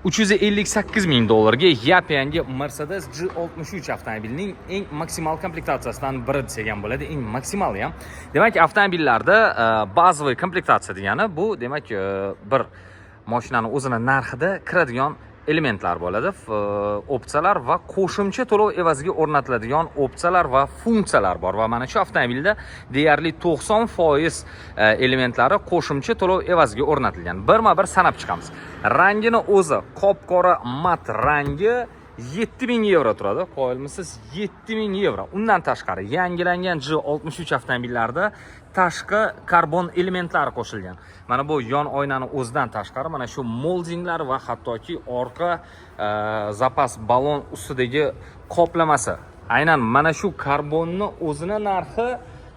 358 ming dollarga yap yangi Mercedes G63 avtomobilining eng maksimal komplektatsiyasidan biri desak ham bo'ladi, eng maksimali ham. Demak, avtomobillarda bazaviy komplektatsiya degani bu, demak, bir mashinani o'zini narxida kiradigan elementlar bo'ladi, opsiyalar va qo'shimcha to'lov evaziga o'rnatiladigan opsiyalar va funksiyalar bor. Va mana shu avtomobilda deyarli 90% elementlari qo'shimcha to'lov evaziga o'rnatilgan. Birma-bir sanab chiqamiz. Rangini o'zi qop qora mat rangi 7000 yevro turadi. Qoyilmisiz? 7000 yevro. Undan tashqari, yangilangan G63 avtomobillarida tashqi karbon elementlari qo'shilgan. Mana bu yon oynani o'zidan tashqari, mana shu moldinglar va hattoki orqa zapas balon ustidagi qoplamasi. Aynan mana shu karbonni o'zini narxi,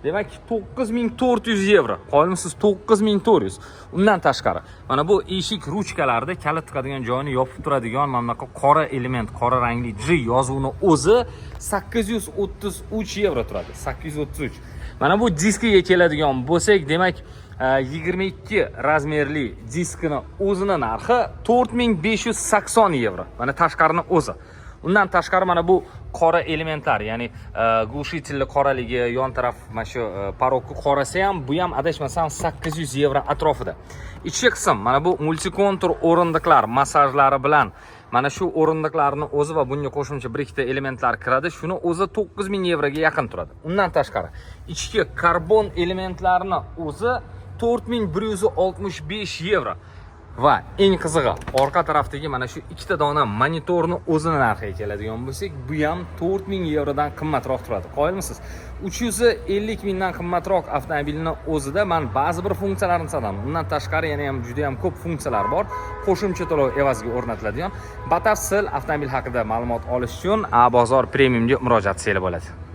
demak, 9400 yevro. Qoyilmisiz? 9400. Undan tashqari, mana bu eshik ruchkalarida kalit tiqadigan joyini yopib turadigan mana bunaqa qora element, qora rangli G yozuvini o'zi 833 yevro turadi. 833. Mana bu diskiga keladigan bo'lsak, demak, 22 razmerli diskini o'zini narxi 4580 yevro. Mana tashqarini o'zi. Undan tashqari, mana bu qora elementlar, ya'ni глушитель li qoraligi, yon taraf mana shu порог ni qorasi ham, bu ham adashmasam 800 yevro atrofida. Ichki qism, mana bu multikontur o'rindiqlar massajlari bilan mana shu o'rindiqlarni o'zi va bunga qo'shimcha bir ikkita elementlar kiradi. Shuni o'zi 9000 yevroga yaqin turadi. Undan tashqari, ichki karbon elementlarini o'zi 4165 yevro. Va eng qizig'i, orqa tarafdagi mana shu ikkita dona monitorni o'zini narxiga keladigan bo'lsak, bu ham 4000 yevrodan qimmatroq turadi. Qoyilmisiz? 350 mingdan qimmatroq avtomobilni o'zida man ba'zi bir funksiyalarini sanadim. Undan tashqari yana ham juda ham ko'p funksiyalar bor, qo'shimcha to'lov evaziga o'rnatiladigan. Batafsil avtomobil haqida ma'lumot olish uchun A Bozor Premiumga murojaat qilsanglar bo'ladi.